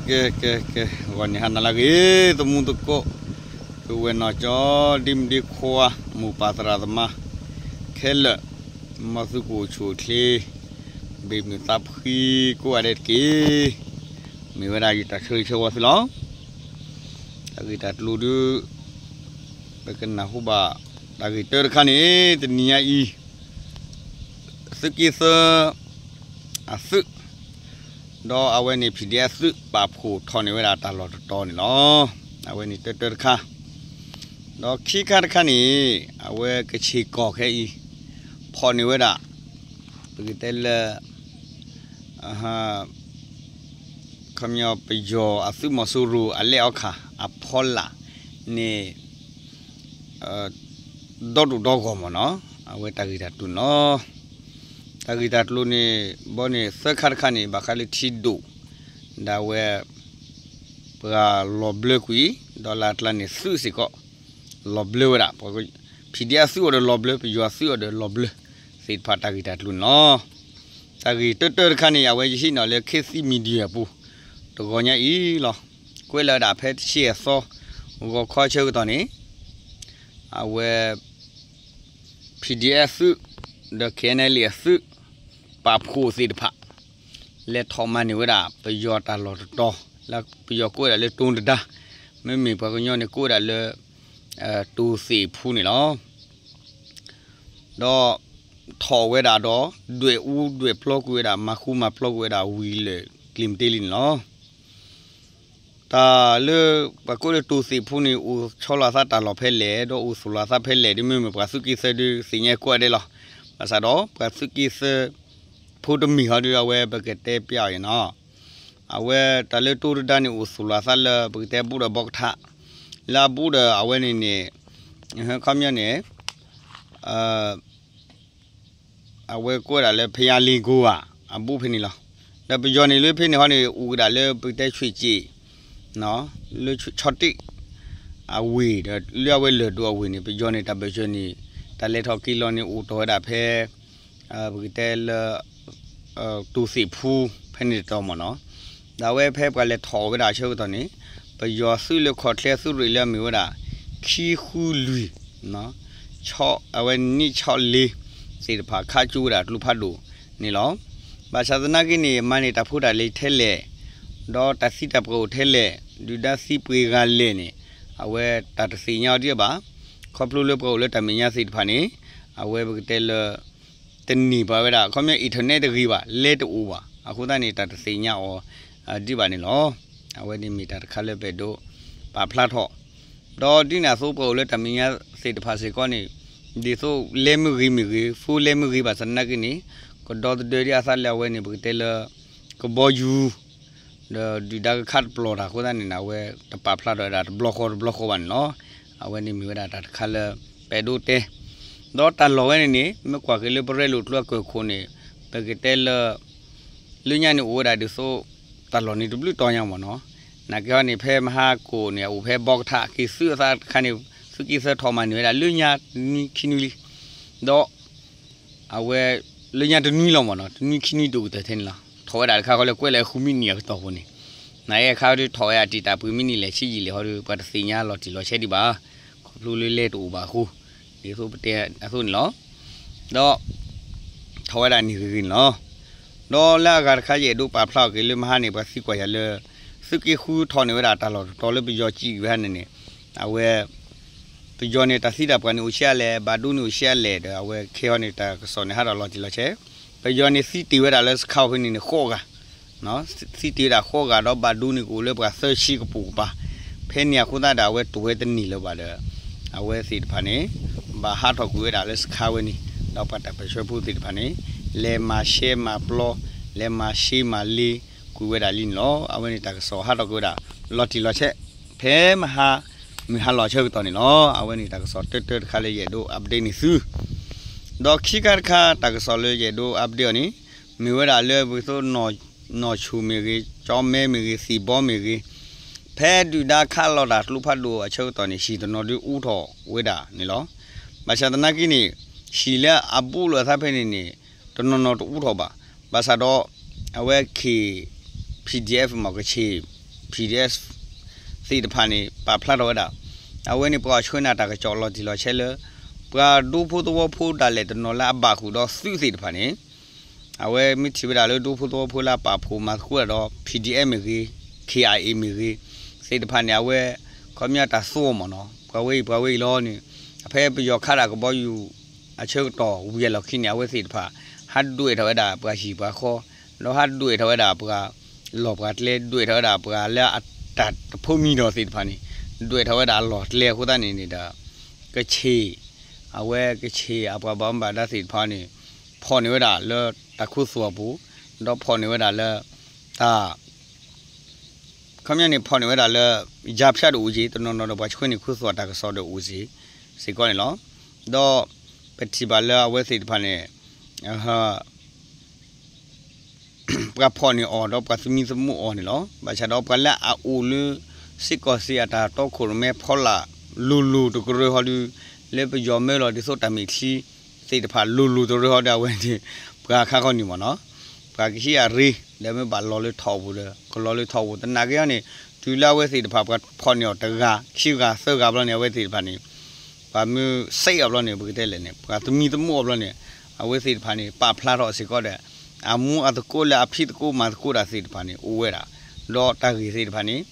ကဲ ကဲ ကဲ ဂီၤန့ၣ်ဟါနၤလၢအဂ့ၤ သမူသကိး ပုၢ်ဝဲၢ်နီၢ်ကၠီ ဒ့မုၣ်ဒ့ခွါ မိၢ်ပၢ်သရၣ်သမါ ခဲလၢာ် မ်သုကအိၣ်ဆူၣ်အိၣ်ချ့ ဘၣ်မုာ်သးဖှံကိးဂၤဒဲးတက့ၢ်. မ့ၢ်ဝဲဒၣ်ယတၢ်ဆၢဂ့ၤဆၢဝါသုလီၤ. တၢ်ဂ့ၢ်တၢ်ကျိၤဒုး ပကနၢ်ဟူဘၣ် တၢ်ဂ့ၢ်တၢတခါန့ၣ် တနံၤညါအံၤ သုးက့သၢ အသုး ဒီးအဝဲန့ၣ် PDF သုး ပာ်ဖှိၣ်ထီၣ်န့ၢ်ဝဲဒၣ်တၢ်လီၢ်တတီၤန့ၣ်လီၤ. အဝဲန့ၣ်တၢတၢတခါ, ဒီးခံခါတခါန့ၣ် အဝဲကဆ့ၣ်ကီၢ်ခဲအံၤ ဖီၣ်န့ၢ်ဝဲဒၣ် ပကတဲလၢ ခီပညီပယီၤအသုးမီၤစိရိၤအလဲအီခၣ်အဖီလာ်န့ၣ် ဒီဒူၣ်ဒီဂီၢ်မ့ၢ်နီၤ, အဝဲတၢ်ဂ့ၢ်တၢ်ကျိၤန့ၣ်လီၤ. တၢ်ဂ့ၢ်တၢ်ကျိၤန့ၣ် ဘီန့ၣ်သၢခါတခါန့ၣ် ဘၣ်ဃးလၢထံဒိၣ် ဒၣ်ဝဲ ပှၤလီၤဘျၢကွံာ် ဒီးလၢအကျါန့ၣ်သုးစ့ၢ်ကီး လီၤဘျၢဝဲဒၣ် PDF သုးအီၤဒီးလီၤဘျၢ ပယီၤသုးအီၤဒီးလီၤဘျၢ သ့ၣ်တဖၣ်တၢ်ဂ့ၢ်တၢ်ကျိၤန့ၣ်လီၤ. တၢ်ဂ့ၢ်တၢတၢတခါန့ၣ် အဝဲယဟံးန့ၢ်လၢ ခေတ်သစ် Media အပူၤ တဂီၤညါအံၤလီၤ. ကွဲးလီၤဝဲဒၣ်ဖဲတဆံအသီ ဂီၤခီဆၢကတီၢ်န့ၣ် အဝဲ PDF သုး ဒီး KNLA အသုး ပာ်ဖှိၣ်သ့ၣ်တဖၣ် လဲၤထီၣ်မၤန့ၢ်ဝဲဒၣ် ပယီၤတၢ်လီၢ်တတီၤ လၢပယီၤကိးဝဲဒၣ်လၢ တိတဒါ, မ့မ့ၢ်ပှၤကညီန့ၣ်ကိးဝဲဒၣ်လၢ တိၤသ့ၣ်ဖူန့ၣ်လီၤ. ဒီးထီၣ်ဝဲဒၣ်ဒီး ဒွဲၣ်အူဒွဲၣ်ပျီကွံာ်ဝဲဒၣ် မၤဃူမၤပျီကွံာ်ဝဲဒၣ်ဝံၤလၢာ်ကျံၤမတ့လံန့ၣ်လီၤ. တၢ်လၢ ပှၤကိးလၢတိၤသ့ၣ်ဖူန့ၣ် အိၣ်ဆီလီၤအသးတၢ်လီၢ်ဖဲလဲၣ် ဒီးအိၣ်သူၣ်လီၤအသးဖဲလဲၣ် ဒ်မ့မ့ၢ်ပှၤသုးက့သၢဒုးသ့ၣ်ညါကိးဂၤဒဲးလီၤ. ဘၣ်ဆၣ်ဒီး ပှၤသုးက့သၢ ဖိတမံၤဟီဒုး အဝဲပကတဲပျးအီၤန့ၣ်နီၤ, အဝဲတၢ်လၢတိတဒါန့ၣ် အိၣ်သူၣ်လီၤအသးလၢ ပကတဲဘူးဒီးဘီကထး လၢအဘူးဒီးအဝဲန့ၣ်န့ၣ် ခီပညီန့ၣ် အဝဲကိးဝဲဒၣ်လၢ ဖယါလ့ကိဧါ အဘူးဖဲန့ၣ်လီၤ. ဒီးပယီၤန့ၣ်လၢဖဲန့ၣ်ဟီန့ၣ် အိၣ်ကဒၣ်လၢပကတဲဆွ့ၣ်ကၠ့ၣ် လၢဆီၣ်တ့ၣ် အဝ့ၢ်ဒီး လၢအဝဲလၢၢ်ဒိၣ်အဝ့ၢ်န့ၣ် ပယီၤန့ၣ် တၢ်ဘၢၣ်စၢၤန့ၣ် တၢ်လဲၤထီၣ်က့ၤလီၤန့ၣ် အိၣ်တီၢ်ဝဲဒၣ်ဖဲ ပကတဲလၢ တိၤသ့ၣ်ဖူ ဖဲန့ၣ်တတီၤမ့ၢ်နီၤ. ဒီးအဝဲဖဲပှၤလဲၤထီၣ်ဝဲဒၣ်အဆၢကတီၢ်န့ၣ် ပယီၤသုးလၢခီၣ်ချ့သုးရ့ၣ်လၢအမ့ၢ်ဝဲဒၣ် ခံဃုလွံၢ် အဝဲနံၣ်ဆီလ့ သ့ၣ်တဖၣ်ခးကၠိဝဲဒၣ်ကျိဖးဒိၣ်န့ၣ်လီၤ. ဘၣ်ဆၣ်သနာ်က့န့ၣ် မၤန့ၢ်တၢ်ဖိတၢ်လံၤထဲလဲၣ်, ဒီးတၢ်သံတၢ်ပှၢ်အိၣ်ထဲလဲၣ်, ဒုၣ်ဒါသံပှ့ၤဂၤလဲၣ်န့ၣ် အဝဲတၢ်တသ့ၣ်ညါအီၤဒံးဘၣ်. ခီဖျိလၢပှၤအိၣ်လၢတၢ်မဲာ်ညါသ့ၣ်တဖၣ်န့ၣ် အဝဲပကတဲလၢ တန့ၢ်ဘၣ်ဝဲဒၣ် ခီပညီ internet တဂ့ၤဘၣ် လဲတအိၣ်ဘၣ် အဃိသတးန့ၣ် တၢ်တသ့ၣ်ညါအီၤဒံးဘၣ်န့ၣ်လီၤ. အဝဲန့ၣ်မ့ၢ်တၢ်တခါလၢပအဲၣ်ဒိးပာ်ဖျါထီၣ်, ဒီးဒ်န့ၣ်အသိးပှၤအိၣ်လၢတၢ်မဲာ်ညါသ့ၣ်တဖၣ်စ့ၢ်ကီးန့ၣ် ဒ်သိးလဲမ့ၢ်ဂ့ၤမ့ၢ်ဂ့ၤ phone လဲမ့ၢ်ဂ့ၤဘၣ်ဆၣ်သနာ်က့န့ၣ် ကဒီသဒၢဒ်အသးလၢအဝဲန့ၣ် ပကတဲလၢ ကဘီယူၤ ဒီးဒုၣ်ဒါကခးတပျီၤတၢ်အဃိသတးန့ၣ် အဝဲတပာ်ဖျါထီၣ်ဝဲဒၣ်တဘျီဃီတဘျီဃီဘၣ်န့ၣ်လီၤ. အဝဲန့ၣ်မ့ၢ်ဝဲဒၣ်တၢ်တခါလၢ ပအဲၣ်ဒိးတဲ ဒီးတၢ်လီၢ်ဝဲန့ၣ်န့ၣ် မ့ၢ်ကွၢ်က့ၤလၢပရဲလိာ်ကျိအကၢၢ်ခိၣ်န့ၣ် ပကတဲလၢ လၢညါန့ၣ်အိၣ်ဝဲဒၣ်ဒ်သိး တၢ်လီၢ်န့ၣ်တဘျုးတီၤညါမ့ၢ်နီၤ. နာ်က့ဟီန့ၣ် ဖဲမဟါကိၣ်န့ၣ် အအိၣ်ဖဲဘီကထးက့ၤသုးအသးတခါန့ၣ် သုးက့သၢထီၣ်မၤန့ၢ်ဝဲဒၣ်လၢညါတနွံခံနွံလံ ဒီး အဝဲ လၢညါတနွံလီၤမ့ၢ်နီၤ တနွံခံနွံဒိၣ်ကတၢၢ်ထဲန့ၣ်လီၤ. ထီၣ်ဝဲဒၣ်တခါဃီလၢကွဲးလၢဃုမံးနံးအကတီၢ်ပူၤန့ၣ် နာ်က့အခါဒုးထီၣ်ဝဲဒၣ်တံာ်တာ်ပှဲၤမံးနံးလဲၣ်ဆံးယံာ်လဲၣ်ဟီဒုး ပှၤတသ့ၣ်ညါလီၤတံၢ်လီၤဆဲးဒံးဘၣ်. ခီဖျိလၢလဲတအိၣ်ဘၣ်အဃိ ဒ်သိးပတဲအသိးန့ၣ်လီၤ. ဒီး ထီၣ်ဝဲဒၣ်န့ၣ်ဂ့ၤဂ့ၤန့ၣ်လီၤ. ဒီးလၢအဂၤတခါယအဲၣ်ဒိးပာ်ဖျါအီၤက့ၤလၢမဟါန့ၣ် ပှၤသံကွၢ်ယၤလၢ သုးက့ဃုထီၣ်န့ၢ်ဝဲဒၣ်တၢ်လီၢ်တတီၤလၢပယီၤစံးဝဲန့ၣ်န့ၣ် အဝဲ ပယီၤန့ၣ်တၢ်သံတၢ်ပှၢ်န့ၣ်အိၣ်ဆံးအါလဲၣ် ဘၣ်ဒိန့ၣ်အိၣ်ဆံးအါလဲၣ်ဒီး အဝဲခဲဟီန့ၣ်တၢ်ကစီၣ်န့ၣ်ဟးထီၣ်လီၤတံၢ်လီၤဆဲး ပယီၤန့ၣ်သံတ့ၢ်ဝဲဒၣ်လၢစခါအီၤဖဲန့ၣ်န့ၣ်ဃိးဂၤ သံတ့ၢ်ဝဲဒၣ်ဃိးဂၤဒီးဘၣ်ဒိန့ၣ်ကအိၣ်လၢပှၤသၢဆံကပိာ်ကပၤ ဖဲန့ၣ်အဃိသတးဒီးအဝဲတိၢ်ဝဲတန့ၢ်လၢၤဘၣ်ဒီး အဝဲသ့ၣ်တဖၣ်န့ၣ် ဘၣ်ဟးထီၣ်ကွံာ်ဝဲဒၣ်လၢစခါဝဲန့ၣ် ဒီးပှၤတၢ်ပၢၢ်ဆၢဖိသ့ၣ်တဖၣ်န့ၣ် လဲၤမၤရှဲမၤပျီ လဲၤမၤရှဲမၤလ့ကွံာ်ဝဲဒၣ်လံန့ၣ်လီၤ. အဝဲန့ၣ်တၢ်ကစီၣ်ဟးထီၣ်ကွံာ်ဝဲဒၣ် လီၤတံၢ်လီၤဆဲး ဖဲမဟါ မုၢ်ဟါလီၤဆၢကတီၢ်န့ၣ်လီၤ. အဝဲန့ၣ်တၢ်ကစီၣ်တၢတၢတခါလၢယအဲၣ်ဒိး update န့ၢ်သု ဒီးခံခါတခါ တၢ်ကစီၣ်လၢယအဲၣ်ဒိး update အီၤန့ၣ် မ့ၢ်ဝဲဒၣ်လၢပသိး နီၢ်ဆိၣ်မ့ၢ်ဂ့ၤ ကၠီမဲမ့ၢ်ဂ့ၤ သံၣ်ဘီမ့ၢ်ဂ့ၤ ဖဲဒုၣ်ဒါခးလီၤတၢ်ကျိဖးဒိၣ်အဆၢကတီၢ်န့ၣ် ဟံၣ်တနီၤဒုးအူထီၣ်ဝဲဒၣ်န့ၣ်လီၤ. ဘၣ်ဆၣ်သနာ်က့န့ၣ် ဟံၣ်လၢအဘူးလိာ်အသးဖဲန့ၣ်န့ၣ် တနီၤနီၤတအူထီၣ်ဘၣ်. ဘၣ်ဆၣ်ဒီး အဝဲ K PDF မ့ၢ်ကချ့ၣ် PDF သ့ၣ်တဖၣ်န့ၣ် ပာ်ဖျါထီၣ်ဝဲဒၣ် အဝဲန့ၣ်ပှၤဆှၢန့ၢ်တၢ်ကစီၣ်လီၤတံၢ်လီၤဆဲးလၢ ပှၤဒူဖိသဝီဖိဒၣ်လဲာ်တနီၤလၢအဘၣ်ဃုာ်ဒီးသုးသ့ၣ်တဖၣ်န့ၣ် အဝဲမ့ၢ်ထံၣ်ဝဲဒၣ်လၢဒူဖိသဝီဖိလၢအပာ်ဖှိၣ်မၤသကိးတၢ်ဒီး PDF မ့ၢ်ဂ့ၤ, KIA မ့ၢ်ဂ့ၤ, သ့ၣ်တဖၣ်န့ၣ် အဝဲ ခီပညီတၢ်သိၣ်မ့ၢ်နီၤ ပှၤဝဲအံၤပှၤဝဲအံၤလီၤန့ၣ် အဖဲပယီၤခးတၢ်ကဘီယူၤ အဆၢကတီၢ်ဝံၤအလီၢ်ခံန့ၣ် အဝဲသ့ၣ်တဖၣ် ဟးဒွဲၣ်ထီၣ်ဝဲဒၣ်ပှၤဟံၣ်ပှၤဃီ, ဒီးဟးဒွဲၣ်ထီၣ်ဝဲဒၣ်ပှၤလီၢ်ပှၤကျဲ ဒွဲၣ်ထီၣ်ဝဲဒၣ်ပှၤလၢအတၢ်တဖိးမံဒီးသ့ၣ်တဖၣ်န့ၣ် ဒွဲၣ်ထီၣ်ဝဲဒၣ်အလီၢ်ကျဲအဃိသတးန့ၣ်န့ၣ်ဒီး ကချ့ၣ် အဝဲကချ့ၣ်အပှၤဘၣ်မူဘၣ်ဒါသ့ၣ်တဖၣ်န့ၣ် ဖီၣ်န့ၢ်ဝဲဒၣ်လၢတၢ်ခူသူၣ်အပူၤ, ဒီးဖီၣ်န့ၢ်ဝဲဒၣ်လၢ တၢ် ခီပညီန့ၣ် ဖီၣ်န့ၢ်ဝဲဒၣ်လၢ ယါဖၠါဒီးအိၣ်က့ၤ တနီၤနီၤဒီးပှၤဆှၢန့ၢ်ခူသူၣ်အတၢ်ကစီၣ်ဒီးအိၣ်စ့ၢ် စ့ၢ်ကီးန့ၣ်လီၤ. ဒီးပထံၣ်ဘၣ်လၢအဝဲသ့ၣ်တဖၣ်န့ၣ် ပှၤဖီၣ်န့ၢ်အီၤဒီးပှၤသမံသမိးအီၤန့ၣ်လီၤ. ဘၣ်ဆၣ်ဒီးပှၤလၢအအိၣ်လၢ စ့ၢ်ကီးစ့ၢ်အတၢ်တီခိၣ်ရိၣ်မဲဖီလာ်လိၤလိၤတကရၢဟီဒီး လၢပယီၤမၢလီၤဒ်သိးတၢ်မဲာ်ချံသ့ၣ်တဖၣ်လိၤလိၤတကရၢဟီဒီးအဝဲန့ၣ် ပှၤခါခီနံၣ်မ့ၢ်နီၤ ပှၤကဟံးအရ့ ဒီးမ့ၢ်ဘၣ်လီၤလၢထီၣ်ပူၤဒီး ကလီၤလၢထီၣ်ပူၤ သနာ်က့အီၤန့ၣ် တုၤလၢအဝဲသ့ၣ်တဖၣ် ပှၤဖီၣ်န့ၢ်အီၤတဂၤ ခံဂၤ သၢဂၤဘျီန့ၣ် အဝဲသ့ၣ်တဖၣ်န့ၣ် ပှၤမ့ၢ်စဲးအီၤဘျီန့ၣ် ပကတဲလဲၣ်န့ၣ် ပှၤသမံသမိးအီၤဘျီန့ၣ် အဝဲသ့ၣ်တဖၣ်န့ၣ် ပာ်ဖျါထီၣ်စ့ၢ်ကီးဒီး အမူအသကိးလၢအဖံးသကိးမၤသကိးတၢ်သ့ၣ်တဖၣ်န့ၣ် အိၣ်ဝဲဒၣ် ဒီးတၢ်ဂ့ၢ်သ့ၣ်တဖၣ်န့ၣ်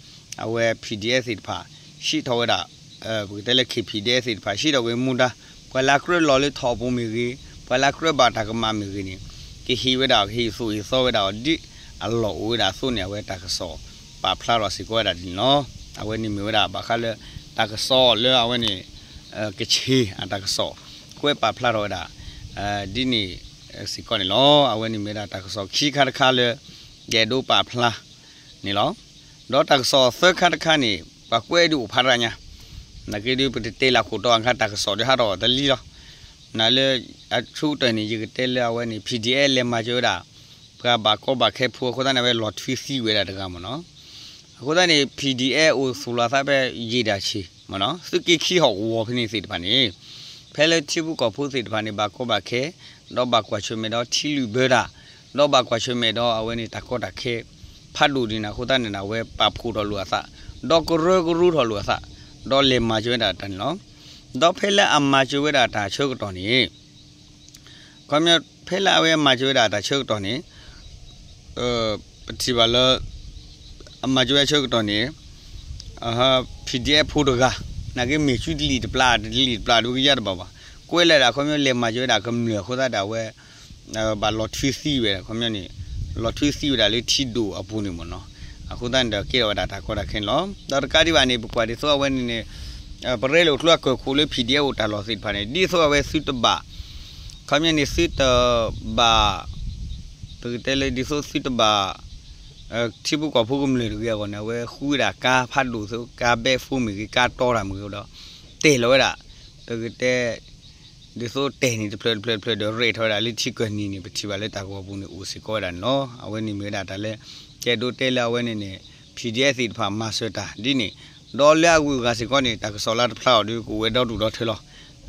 အဝဲ PDF သ့ၣ်တဖၣ် ဟံးထီၣ်ဝဲဒၣ် ပကတဲလၢ KPDF သ့ၣ်တဖၣ် ဟံးထီၣ်ကွံာ်မူဒါ ပှၤလၢအကြၢးလီၤလၢထီၣ်ပူၤမ့ၢ်ဂ့ၤ ပှၤလၢအကြၢးဘၣ်တၢ်ကမၣ်မ့ၢ်ဂ့ၤန့ၣ် ကဟ့ၣ်ဝဲဒၣ် ကဟ့ၣ်သိၣ်ဟ့ၣ်သီဝဲဒၣ်အီၤဒ်အလီၢ်အိၣ်ဝဲဒၣ်အသိးန့ၣ် အဝဲတၢ်ကစီၣ်ပာ်ဖျါထီၣ်စ့ၢ်ကီးဝဲဒၣ်ဒ်န့ၣ်လီၤ. အဝဲန့ၣ်မ့ၢ်ဝဲဒၣ်ဘၣ်ဃးလၢ တၢ်ကစီၣ်လၢအဝဲန့ၣ် ကချ့ၣ်အတၢ်ကစီၣ် ကွဲးပာ်ဖျါထီၣ်ဝဲဒၣ် ဒ်န့ၣ်စ့ၢ်ကီးန့ၣ်လီၤ. အဝဲန့ၣ်မ့ၢ်ဝဲဒၣ်တၢ်ကစီၣ်ခံခါတခါလၢ ယအဲၣ်ဒိးပာ်ဖျါ န့ၣ်လီၤ. ဒီးတၢ်ကစီၣ်သၢခါတခါန့ၣ် ပှၤကွဲးဒုးအိၣ်ဖးဒိၣ်ညါ, နာ်က့ဒုးပတတဲလၢခိၣ်တီအခါ တၢ်ကစီၣ်ဒုးဟးထီၣ်တလံလီၤ. နာ်လၢအဆိကတၢၢ်န့ၣ် ယကတဲလၢအဝဲန့ၣ် PDF လဲၤမၤစၢၤဝဲဒၣ် ပှၤဘၣ်ကီဘၣ်ခဲဖိအဃိသတးန့ၣ် အဝဲလီၤထွံသံဝဲဒၣ်တဂၤမ့ၢ်နီၤ. အဃိသတးန့ၣ် PDF အိၣ်သူၣ်လီၤသးဖဲယံာ်ဒၣ်ဆံးမ့ၢ်နီၤ သုးက့ခံဟီၣ်ကဝီၤဖဲန့ၣ်သ့ၣ်တဖၣ်န့ၣ် ဖဲလၢထံဖိကီၢ်ဖိသ့ၣ်တဖၣ်န့ၣ် ဘၣ်ကီဘၣ်ခဲ ဒီးဘၣ်ကွၢ်ဆၢၣ်မဲာ်ဒီးထံလုၢ်ဘၢတၢ် ဒီးဘၣ်ကွၢ်ဆၢၣ်မဲာ်ဒီးအဝဲန့ၣ်တၢ်ကီတၢ်ခဲ ဖးဒိၣ်ဒ်န့ၣ် အဃိသတးန့ၣ် အဝဲပာ်ဖှိၣ်ထီၣ်လိာ်အသး ဒီးကရၢကရိထီၣ်လိာ်အသး ဒီးလဲၤမၤစၢၤဝဲဒၣ်တၢ်န့ၣ်လီၤ. ဒီးဖဲလၢအမၤစၢၤဝဲဒၣ်တၢ်ဆၢကတီၢ်န့ၣ် ခီဖဲလၢအဝဲမၤစၢၤဝဲဒၣ်တၢ်ဆၢကတီၢ်န့ၣ် ပထံၣ်ဘၣ်လၢ အမၤစၢၤဝဲဆၢကတီၢ်န့ၣ် PDF ဖိတဂၤ နာ်က့မ့ၢ်စုတလံာ်တပျၢ် တလံာ်တပျၢ်ဒုးကယါတဘၣ်ဘၣ် ကွဲးလၢဒၣ်ခီဖျိလဲၤမၤစၢၤဝဲဒၣ်ကမျၢၢ်အဃိသတးဒီးအဝဲ ဘၣ်လီၤထွံသံဝဲဒၣ်ခီဖျိန့ၣ် လီၤထွံသံဝဲဒၣ်လၢထံဒိၣ်အပူၤန့ၣ်မ့ၢ်နီၤ. အဃိသတးန့ၣ်ဒီးကဲထီၣ်ဝဲဒၣ်တၢ်ကီတၢ်ခဲန့ၣ်လီၤ. ဒီးတကးဒံးဘၣ်န့ၣ် ပကွၢ်ဒ်သိးအဝဲန့ၣ်န့ၣ် ပရဲလိာ်ကျိအကၢၢ်ခိၣ်လၢ PDF အိၣ်တၢ်လီၢ်သ့ၣ်တဖၣ်န့ၣ် ဒ်သိးအဝဲသုတဘၣ် ခီဖျိန့ၣ်သုတဘၣ် ပကတဲလၢဒ်သိးသုတဘၣ် ထံဖိကီၢ်ဖိကမျၢၢ်တဂ့ၤအဂီၢ်န့ၣ် အဝဲဃုဝဲဒၣ်ကါဖးဒိၣ်သိး ကါဘဲၣ်ဖိမ့ၢ်ဂ့ၤ ကါတီတၢ်မ့ၢ်ဂ့ၤဒီး တဲာ်လီၤဝဲဒၣ် ပကတဲ ဒ်သိးတဲာ်န့ၣ်တဖျၢၣ်တဖျၢၣ်တဖျၢၣ်ဒီး ရဲၣ်ထီၣ်ဝဲဒၣ်လၢထံကၢၢ်နံၤန့ၣ် ပထံၣ်ဘၣ်လၢတၢ်ကဝီၤပူၤန့ၣ် အိၣ်စ့ၢ်ကီးဝဲဒၣ်န့ၣ်လီၤ. အဝဲန့ၣ်မ့ၢ်ဝဲဒၣ်တၢ်လၢ ကဲဒိးတဲလၢအဝဲန့ၣ်န့ၣ် PDF သ့ၣ်တဖၣ်မၤစၢၤတၢ်ဒ်န့ၣ် ဒီးလၢအဂုၤအဂၤစ့ၢ်ကီးန့ၣ် တၢ်ကစီၣ်လၢတဖျါအီၤဒုး ကအိၣ်ဝဲဒီဒူၣ်ဒီထၢလီၤ.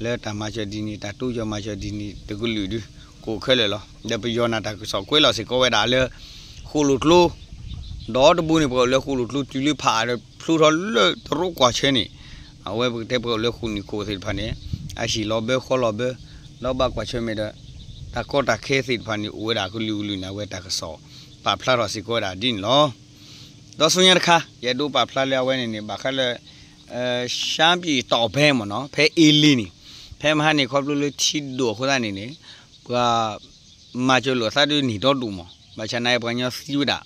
လၢတၢ်မၤစၢၤဒ်န့ၣ် တၢ်တိစၢၤမၤစၢၤဒ်န့ၣ် တကလုာ်ဒုး ကအိၣ်ခဲလၢာ်လီၤ. ဒီးပယီၤနၤတၢ်ကစီၣ်ကွဲးလီၤစ့ၢ်ကီးဝဲဒၣ်လၢ ဃိၣ်လိာ်ကျိ ဒီတဘိန့ၣ် ပှၤအိၣ်လၢဃိၣ်လိာ်ကျိတုၤလၢဖးအါဒီးဖျိထီၣ်လၢတရူးကွၢ်ဆၢန့ၣ် အဝဲပကတဲပှၤအိၣ်လၢဃိၣ်နံၤခိၣ်သ့ၣ်တဖၣ်န့ၣ် အဟံၣ်လီၤဘၢဃီလီၤဘၢ ဒီးဘၣ်ကွၢ်ဆၢၣ်မဲာ်ဒီး တၢ်ကီတၢ်ခဲသ့ၣ်တဖၣ်န့ၣ် အိၣ်ဝဲဒၣ်ကလုာ်ကလုာ်န့ၣ် အဝဲတၢ်ကစီၣ်ပာ်ဖျါထီၣ်စ့ၢ်ကီးဝဲဒၣ်ဒ်န့ၣ်လီၤ. ဒီးဆူညါတခါ ယအဲၣ်ဒိးပာ်ဖျါလၢအဝဲန့ၣ်န့ၣ် ဘၣ်ဃးလၢ ရှမ်းပြည်တောင်ပိုင်းမ့ၢ်နီၤ ဖဲအ့လ့န့ၣ် ဖဲမဟါန့ၣ် ခီဖျိလၢထံဒိၣ်အဃိသတးန့ၣ်န့ၣ် ပှၤ မၤစၢၤလိာ်အသးဒ်န့ၣ်ဒီဒူၣ်မး ဘၣ်ဆၣ်နာ်က့ပှၤကညီသံဝဲဒၣ်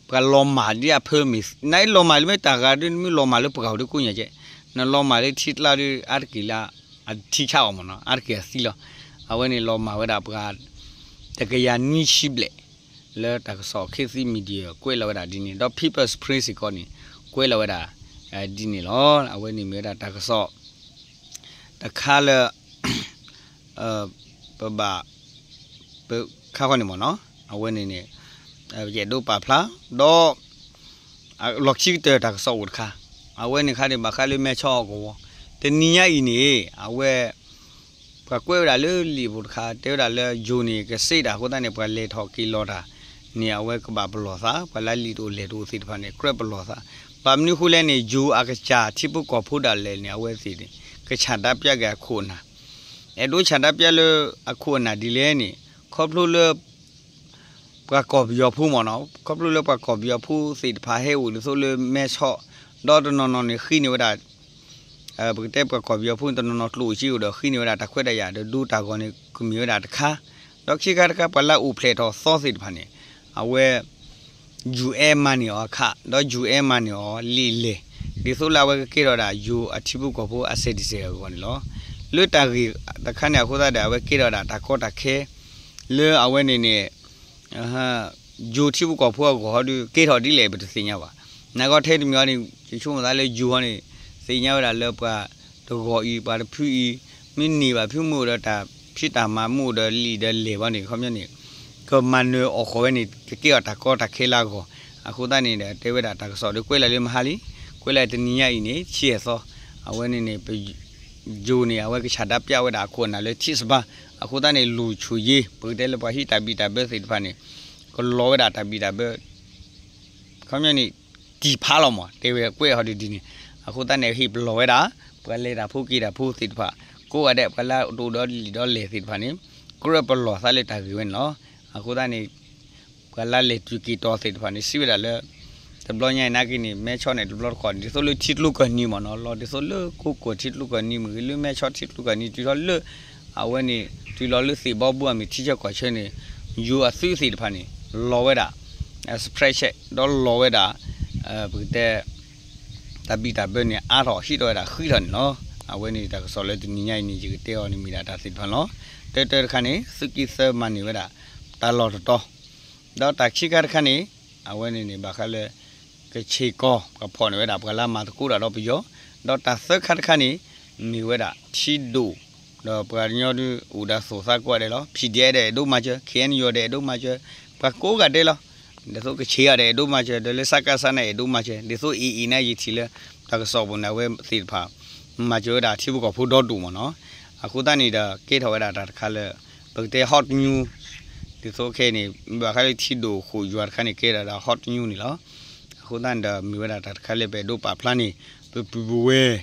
ပှၤလီၤမၢ်ဒ်အဖၢမ့ၢ် နာ်က့လီၤမၢ်လၢမ့ၢ်တၢ်ဂၤဒ်နမ့ၢ်လီၤမၢ်လၢပှၤဂၤဒ်ကိးညါကဲ နလီၤမၢ်လၢထံကျါဒ်အါတက့ၢ်လၢ အထံဆးအီၤမ့ၢ်နီၤ အါတက့ၢ်အသံလီၤ. အဝဲန့ၣ်လီၤမၢ်ဝဲဒၣ်ပှၤ တကယၤနွံဆံဘျဲၣ် လၢတၢ်ကစီၣ်ခ့သံ media ကွဲးလီၤဝဲဒၣ်ဒ်န့ၣ် ဒီး People's Spring စ့ၢ်ကီးန့ၣ် ကွဲးလီၤဝဲဒၣ် ဒ်န့ၣ်လီၤ. အဝဲန့ၣ်မ့ၢ်ဝဲဒၣ်တၢ်ကစီၣ် တခါလၢ ပဘၣ် ပခါဃီန့ၣ်မ့ၢ်နီၤ အဝဲန့ၣ်န့ၣ် ယအဲၣ်ဒိးပာ်ဖျါ ဒီး လီၢ်ခံကတၢၢ်တၢ်ကစီၣ်အိၣ်တခါ အဝဲန့ၣ်ခါန့ၣ် ဘၣ်ဃးလၢမဲဆီးအကဝီၤ တနံၤညါအံၤန့ၣ် အဝဲ ပှၤကွဲးဝဲဒၣ်လၢလံာ်ပူၤတခါ တဲဝဲဒၣ်လၢယိၤန့ၣ် ကစ့းတၢ်အဃိသတးန့ၣ် ပှၤလဲၤထီၣ်က့ၤလီၤတၢ် န့ၣ် အဝဲကဘၣ်ပလီၢ်သး, ပှၤလၢလံာ်တအိၣ်လဲၢ်တအိၣ်သ့ၣ်တဖၣ်န့ၣ် ကြၢးပလီၢ်သး. ဘၣ်မနုၤအဃိလဲၣ်န့ၣ် ယိၤအကစၢ်ထံဖိကီၢ်ဖိဒၣ်လဲာ်န့ၣ် အဝဲသ့ၣ်န့ၣ် ကဆန္ဒပြက့ၤအခိၣ်အနၢ်, အဲၣ်ဒိးဆန္ဒပြလၢအခိၣ်အနၢ်ဒ်လဲၣ်န့ၣ် ခီဖျိလၢ ပှၤကီၢ်ပယီၤဖိမ့ၢ်နီၤ, ခီဖျိလၢပှၤကီၢ်ပယီၤဖိသ့ၣ်တဖၣ်ဟဲအိၣ်ဒ်သိးလၢမဲဆီး, ဒီးတနီၤနီၤန့ၣ်ဃ့န့ၢ်ဝဲဒၣ် ပကတဲပှၤကီၢ်ပယီၤဖိန့ၣ် တနီၤနီၤကျိၣ်စ့အိၣ်ဒီးဃ့န့ၢ်ဝဲဒၣ်တၢ်ခွဲးတၢ်ယာ်ဒီးဒိတၢ်ဂီၤန့ၣ် ကမ့ၢ်ဝဲဒၣ်တခါ, ဒီးခံခါတခါ ပှၤလၢအအိၣ်ဖျဲၣ်ထီၣ်သီသ့ၣ်တဖၣ်န့ၣ် အဝဲ ယူၢ်အဲမၤန့ၢ်အီၤအခး ဒီးယူၢ်အဲမၤန့ၢ်အီၤလံာ်လဲၢ်, ဒ်သိးလၢအဝဲကကဲထီၣ်ဝဲဒၣ်ယိၤအထံဖိကီၢ်ဖိအစဲးတစဲးအဂီၢ်န့ၣ်လီၤ. လၢတၢ်ဂ့ၢ်တခါန့ၣ်အဃိသတးဒီး အဝဲကဲထီၣ်ဝဲဒၣ်တၢ်ကီတၢ်ခဲ လၢအဝဲန့ၣ်န့ၣ် ယိၤထံဖိကီၢ်ဖိအဂီၢ်ဟီဒုး ကဲထီၣ်ဒ်လဲၣ်ပတသ့ၣ်ညါဘၣ်. နဂီၢ်ထဲတမံၤအီၤန့ၣ် ယဆိကမိၣ်သးလၢယိၤဟီန့ၣ် သ့ၣ်ညါဝဲဒၣ်လၢပှၤတဂီၤအံၤ ပှၤတဖုအံၤ မ့ၢ်န့ၢ်ဘၣ်ဖုမ့ၢ်အိၣ်ဒီးတၢ်ဖံးတၢ်မၤမ့ၢ်အိၣ်ဒီးလံာ်ဒီးလဲၢ်ဘၣ်န့ၣ် ခီပညီန့ၣ် ကမၤနၢၤအီၣ်ဃီၤဝဲန့ၣ် ကကဲအီၤတၢ်ကီတၢ်ခဲလၢအဂီၢ်. အဃိသတးန့ၣ်ဒီး တဲဝဲဒၣ်တၢ်ကစီၣ်ဒီးကွဲးလၢလၢမဟါလံ, ကွဲးလၢတနံၤညါအံၤန့ၣ် ဆံယဲၢ်သီ, အဝဲန့ၣ်န့ၣ် ပ ယိၤန့ၣ် အဝဲကဆန္ဒပြဝဲဒၣ်အခိၣ်အနၢ်လၢထံစဘါ, အဃိသတးန့ၣ် လူၢ်ဆူၣ်ယ့ ပကတဲလၢပှၤဟံးတၢ်ဘံၣ်တၢ်ဘၢသ့ၣ်တဖၣ်န့ၣ် ကလီၤဝဲဒၣ်တၢ်ဘံၣ်တၢ်ဘၢ ခီပညီန့ၣ် တံၢ်ဖးလီၤမး တဲဝဲကွဲးဟီဒ်ဒ်န့ၣ်, အဃိသတးန့ၣ် ဟ့ၣ်ပလီၢ်ဝဲဒၣ် ပှၤလဲၤတၢ်ဖိက့ၤတၢ်ဖိသ့ၣ်တဖၣ် ကိးဂၤဒဲး ပှၤလၢအတအိၣ်ဒီးလံာ်ဒီးလဲၢ်သ့ၣ်တဖၣ်န့ၣ် ကြၢးပလီၢ်သးလၢတၢ်ဂ့ၢ်ဝဲန့ၣ်လီၤ. အဃိသတးန့ၣ် ပှၤလၢလဲၤတုၤက့ၤတီၤသ့ၣ်တဖၣ်န့ၣ် စံးဝဲဒၣ်လၢ တဘျီညါအံၤနာ်က့န့ၣ် မဲဆီးန့ၣ် တဘျီတခီၣ်န့ၣ် ဒ်သိးလၢထံကျိကၢၢ်နံၤမ့ၢ်နီၤ လီၤဒ်သိးလၢကိးကီၢ်ထံကျိကၢၢ်နံၤမ့ၢ်ဂ့ၤ လၢမဲဆီးထံကျိကၢၢ်နံၤ တုၤထီၣ်လၢ အဝဲန့ၣ် တုၤလီၤလၢသ့ၣ်ဘီဘူအမ့ၢ်ထံဆၢကီၢ်ဆၢန့ၣ် ယိၤအသုးသ့ၣ်တဖၣ်န့ၣ် လီၤဝဲဒၣ် suppression ဒီးလီၤဝဲဒၣ် ပကတဲ တၢ်ဘံၣ်တၢ်ဘၢန့ၣ် အါထီၣ်ဟံးထီၣ်ဝဲဒၣ်ဃံထီၣ်န့ၣ်လီၤ. အဝဲန့ၣ်တၢ်ကစီၣ်လၢတနံၤညါအံၤန့ၣ် ယကတဲအီၤန့ၣ်မ့ၢ်ဒၣ်တၢ်သ့ၣ်တဖၣ်လီၤ. တၢတၢတခါန့ၣ် သုးက့သၢမၤန့ၢ်ဝဲဒၣ် တၢ်လီၢ်တတီၤ ဒီးတၢ်ခံခါတခါန့ၣ် အဝဲန့ၣ်န့ၣ် ဘၣ်ဃးလၢ ကဆ့ၣ်ကီၢ် ပှၤဖီၣ်န့ၢ်ဝဲဒၣ်ပှၤလၢအမၤသကိးတၢ်ဒီးပယီၤ, ဒီးတၢ်သၢခါတခါန့ၣ် မ့ၢ်ဝဲဒၣ်ထံဒိၣ် ဒီးပှၤကညီဒုးအိၣ်ဒီးသိၣ်သးကိးဂၤဒဲးလီၤ. ဖံၣ်ဒံၣ်အဲၣ်ဒိးမၤစၢၤ, ခ့ၣ်အဲၣ်ယူၣ်ဒီးအဲၣ်ဒိးမၤစၢၤ, ပှၤကိးဂၤဒဲးလီၤ. ဒ်သိးကဆ့ၣ်ဂၤဒီးအဲၣ်ဒိးမၤစၢၤ, ဒီးလၢစကစန့ၣ်အဲၣ်ဒိးမၤစၢၤ, ဒ်သိးအံၤအံၤန့ၣ် ယထံၣ်လၢ တၢ်ကစီၣ်ပူၤန့ၣ် အဝဲသ့ၣ်တဖၣ် မၤစၢၤဝဲဒၣ်ထံဖိကီၢ်ဖိဒီဒိၣ်မ့ၢ်နီၤ. အဃိသတးန့ၣ်ဒီး ကဲထီၣ်ဝဲဒၣ်တၢ်တခါလၢ ပကတဲ hot news ဒ်သိးခဲအံၤန့ၣ် ဘၣ်ဃးလၢထံဒိၣ်ဃိၣ်ယွၤတခါန့ၣ် ကဲဒၣ်ဒၣ် hot news န့ၣ်လီၤ. အဃိသတးန့ၣ်ဒီး မ့ၢ်ဝဲဒၣ်တၢ်တခါလၢပအဲၣ်ဒိးပာ်ဖျါန့ၣ် ပပုၢ်ပဝဲၢ်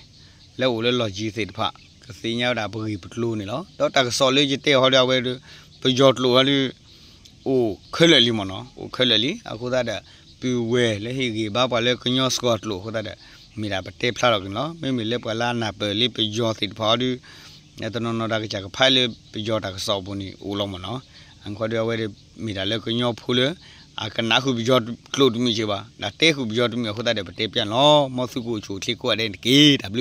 လၢအိၣ်လၢလီၢ်ယံၤသ့ၣ်တဖၣ် ကသ့ၣ်ညါဝဲဒၣ်ပဂ့ၢ်ပကျိၤန့ၣ်လီၤ. ဒီးတၢ်ကစီၣ်လၢယတဲအီၤဟီဒီးအဝဲဒီး ပယီၤကျိာ်ဟီဒီး အိၣ်ခဲလၢာ်လံမ့ၢ်နီၤ, အိၣ်ခဲလၢာ်လံ. အဃိသတးဒီး ပုၢ်ဝဲၢ်လၢဟ့ၣ်ဂံၢ်ဘါပှၤလၢကညီစှီၤကျိာ်အဃိသတးဒီး မ့ၢ်ဒၣ်ပတဲဖျါထီၣ်က့ၤန့ၣ်လီၤ. မ့မ့ၢ်လၢပှၤလၢအနၢ်ပၢၢ်လၢပယီၤသ့ၣ်တဖၣ်ဟီဒီး တနီၤနီၤတၢ်ကစၢ်ကဖးလၢပယီၤတၢ်ကစီၣ်အပူၤန့ၣ် အိၣ်လီၤမ့ၢ်နီၤ. အဃိဒီးအဝဲမ့ၢ်ဒၣ်လၢကညီဖိလၢ အကနၣ်ဃုာ်ပယီၤကျိာ်တမုာ်က့ၤဘၣ်, ဒီးတဲဃုာ်ပယီၤတမုာ်အဃိသတးဒီး ပတဲပျၢ်န့ၣ်လီၤ. မ်သုကအိၣ်ဆူၣ်အိၣ်ချ့ကိးဂၤဒဲးန့ၣ်တက့ၢ်. တၢ်ဘျုး.